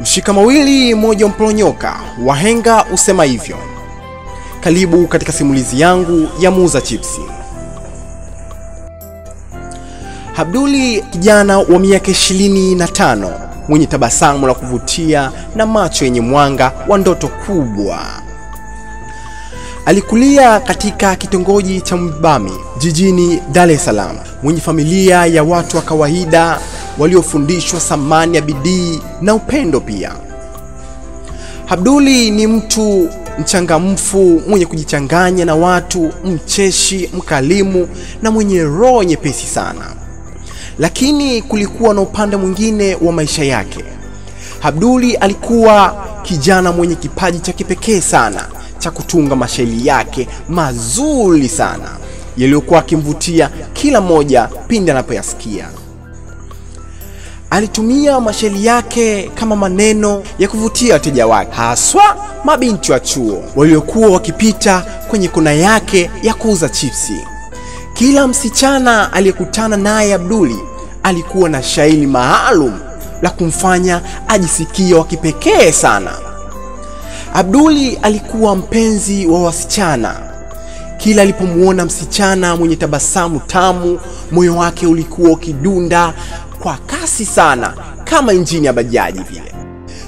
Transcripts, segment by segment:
Mshika mawili moja mplonyoka, wahenga usema hivyo. Karibu katika simulizi yangu ya Muuza Chipsi. Abduli, kijana wa miaka 25, mwenye tabasamu la kuvutia na macho yenye mwanga wa ndoto kubwa. Alikulia katika kitongoji cha Mbami jijini Dar es Salaam, mwenye familia ya watu wa kawaida waliofundishwa thamani ya bidii na upendo pia. Abduli ni mtu mchangamfu, mwenye kujichanganya na watu, mcheshi, mkalimu na mwenye roho nyepesi sana. Lakini kulikuwa na upande mwingine wa maisha yake. Abduli alikuwa kijana mwenye kipaji cha kipekee sana cha kutunga mashairi yake mazuri sana yaliyokuwa akimvutia kila mmoja pindi anapoyasikia. Alitumia mashairi yake kama maneno ya kuvutia wateja wake, haswa mabinti wa chuo waliokuwa wakipita kwenye kona yake ya kuuza chipsi. Kila msichana aliyekutana naye Abduli alikuwa na shairi maalum la kumfanya ajisikie wa kipekee sana. Abduli alikuwa mpenzi wa wasichana. Kila alipomuona msichana mwenye tabasamu tamu, moyo wake ulikuwa ukidunda kwa kasi sana kama injini ya bajaji vile.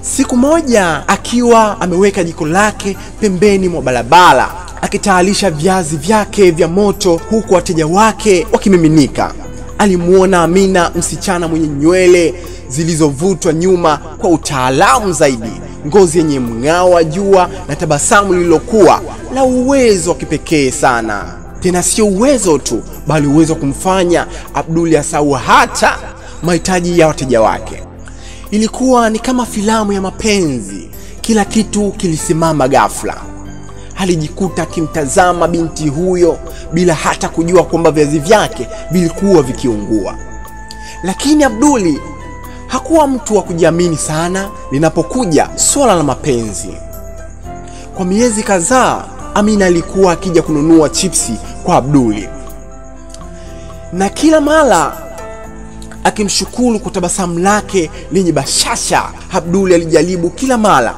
Siku moja akiwa ameweka jiko lake pembeni mwa barabara akitayarisha viazi vyake vya moto huku wateja wake wakimiminika, alimuona Amina, msichana mwenye nywele zilizovutwa nyuma kwa utaalamu zaidi, ngozi yenye mng'ao wa jua na tabasamu lililokuwa la uwezo wa kipekee sana. Tena sio uwezo tu, bali uwezo kumfanya Abduli asahau hata mahitaji ya wateja wake. Ilikuwa ni kama filamu ya mapenzi, kila kitu kilisimama ghafla. Alijikuta akimtazama binti huyo bila hata kujua kwamba viazi vyake vilikuwa vikiungua. Lakini Abduli hakuwa mtu wa kujiamini sana linapokuja swala la mapenzi. Kwa miezi kadhaa Amina alikuwa akija kununua chipsi kwa Abduli, na kila mara akimshukuru kwa tabasamu lake lenye bashasha. Abduli alijaribu kila mara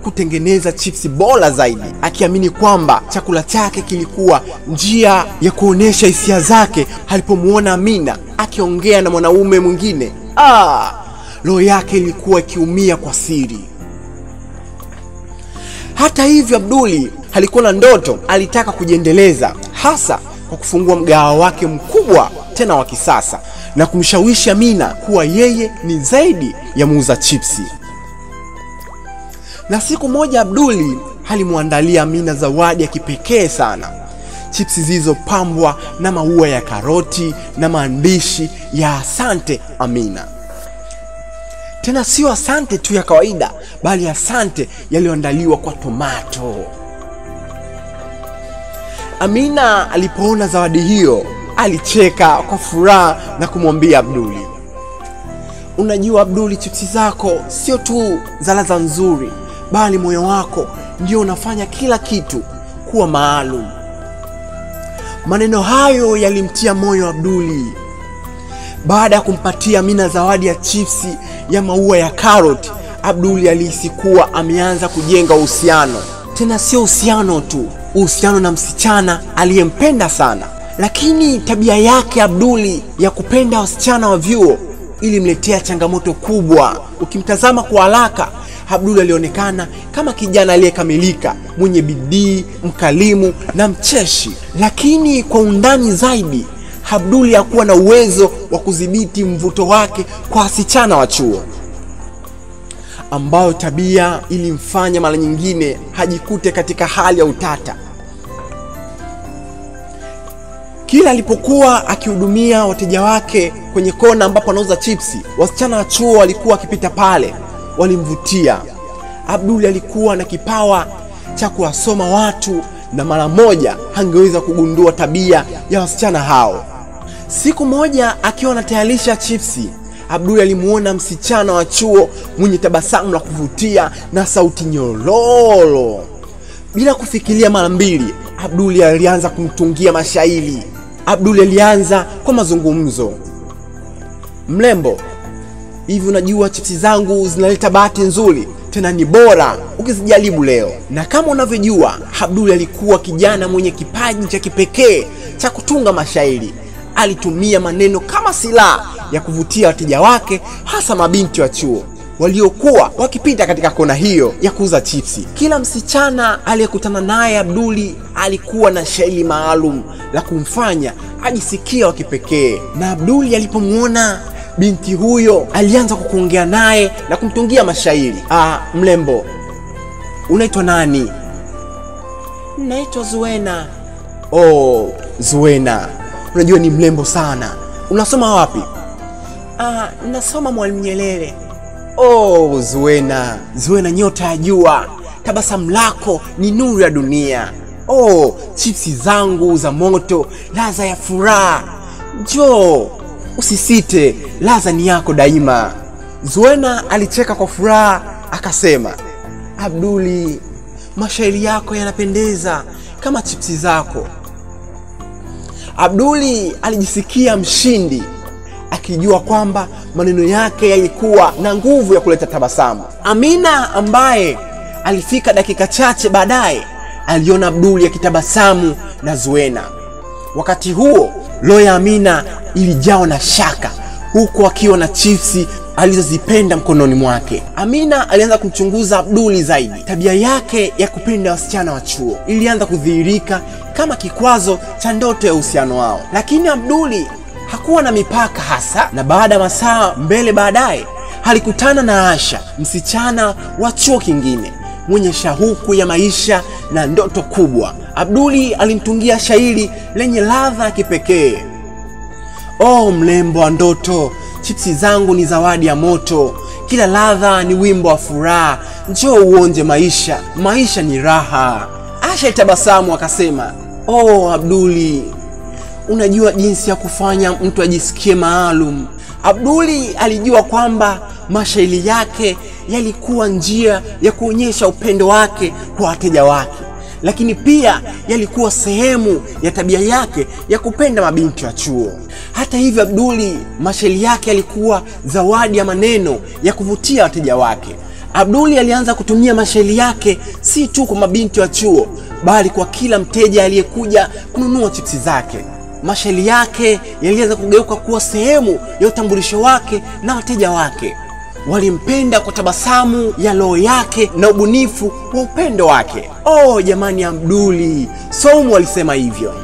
kutengeneza chipsi bora zaidi, akiamini kwamba chakula chake kilikuwa njia ya kuonesha hisia zake. Alipomuona Amina akiongea na mwanaume mwingine, roho yake ilikuwa ikiumia kwa siri. Hata hivyo, Abduli alikuwa na ndoto. Alitaka kujiendeleza, hasa kwa kufungua mgahawa wake mkubwa tena wa kisasa na kumshawishi Amina kuwa yeye ni zaidi ya muuza chipsi. Na siku moja Abduli alimwandalia Amina zawadi ya kipekee sana, chipsi zilizopambwa na maua ya karoti na maandishi ya asante Amina. Tena sio asante tu ya kawaida, bali asante yaliyoandaliwa kwa tomato. Amina alipoona zawadi hiyo alicheka kwa furaha na kumwambia Abduli, "Unajua Abduli, chipsi zako sio tu za ladha nzuri, bali moyo wako ndio unafanya kila kitu kuwa maalum." Maneno hayo yalimtia moyo Abduli. Baada ya kumpatia Amina zawadi ya chipsi ya maua ya karoti, Abduli alihisi kuwa ameanza kujenga uhusiano. Tena sio uhusiano tu, uhusiano na msichana aliyempenda sana. Lakini tabia yake Abduli ya kupenda wasichana wa vyuo ilimletea changamoto kubwa. Ukimtazama kwa haraka, Abduli alionekana kama kijana aliyekamilika, mwenye bidii, mkalimu na mcheshi. Lakini kwa undani zaidi, Abduli hakuwa na uwezo wa kudhibiti mvuto wake kwa wasichana wa chuo, ambayo tabia ilimfanya mara nyingine hajikute katika hali ya utata. Kila alipokuwa akihudumia wateja wake kwenye kona ambapo anauza chipsi, wasichana wa chuo walikuwa wakipita pale, walimvutia. Abduli alikuwa na kipawa cha kuwasoma watu na mara moja hangeweza kugundua tabia ya wasichana hao. Siku moja akiwa anatayarisha chipsi, Abduli alimuona msichana wa chuo mwenye tabasamu la kuvutia na sauti nyororo. Bila kufikiria mara mbili, Abduli alianza kumtungia mashairi. Abduli alianza kwa mazungumzo. "Mlembo, Hivi unajua chipsi zangu zinaleta bahati nzuri, tena ni bora ukizijaribu leo. Na kama unavyojua, Abduli alikuwa kijana mwenye kipaji cha kipekee cha kutunga mashairi. Alitumia maneno kama silaha ya kuvutia wateja wake, hasa mabinti wa chuo waliokuwa wakipita katika kona hiyo ya kuuza chipsi. Kila msichana aliyekutana naye Abduli alikuwa na shairi maalum la kumfanya ajisikie wa kipekee. Na Abduli alipomuona binti huyo alianza kuongea naye na kumtungia mashairi. Mlembo, unaitwa nani? Naitwa Zuena. Oh, Zuena, unajua ni mlembo sana. Unasoma wapi? Nasoma Mwalimu Nyerere. Oh, Zuena, Zuena, nyota ya jua, tabasamu lako ni nuru ya dunia. Oh, chipsi zangu za moto, ladha ya furaha. Njoo, usisite, ladha ni yako daima. Zuena alicheka kwa furaha akasema, Abduli, mashairi yako yanapendeza kama chipsi zako. Abduli alijisikia mshindi, akijua kwamba maneno yake yalikuwa na nguvu ya kuleta tabasamu. Amina ambaye alifika dakika chache baadaye aliona Abduli akitabasamu na Zuena. Wakati huo roho ya Amina ilijawa na shaka, huku akiwa na chipsi alizozipenda mkononi mwake. Amina alianza kumchunguza Abduli zaidi. Tabia yake ya kupenda wasichana wa chuo ilianza kudhihirika kama kikwazo cha ndoto ya uhusiano wao. Lakini Abduli hakuwa na mipaka hasa, na baada ya masaa mbele baadaye alikutana na Asha, msichana wa chuo kingine mwenye shauku ya maisha na ndoto kubwa. Abduli alimtungia shairi lenye ladha ya kipekee. Oh, mlembo wa ndoto, chipsi zangu ni zawadi ya moto, kila ladha ni wimbo wa furaha, njoo uonje maisha, maisha ni raha. Asha alitabasamu akasema, oh Abduli, unajua jinsi ya kufanya mtu ajisikie maalum. Abduli alijua kwamba mashairi yake yalikuwa njia ya kuonyesha upendo wake kwa wateja wake, lakini pia yalikuwa sehemu ya tabia yake ya kupenda mabinti wa chuo. Hata hivyo, Abduli, mashairi yake yalikuwa zawadi ya maneno ya kuvutia wateja wake. Abduli alianza kutumia mashairi yake si tu kwa mabinti wa chuo, bali kwa kila mteja aliyekuja kununua chipsi zake. Mashairi yake yalianza kugeuka kuwa sehemu ya utambulisho wake na wateja wake. Walimpenda kwa tabasamu ya roho yake na ubunifu wa upendo wake. Oh jamani, Abduli, Saumu alisema hivyo.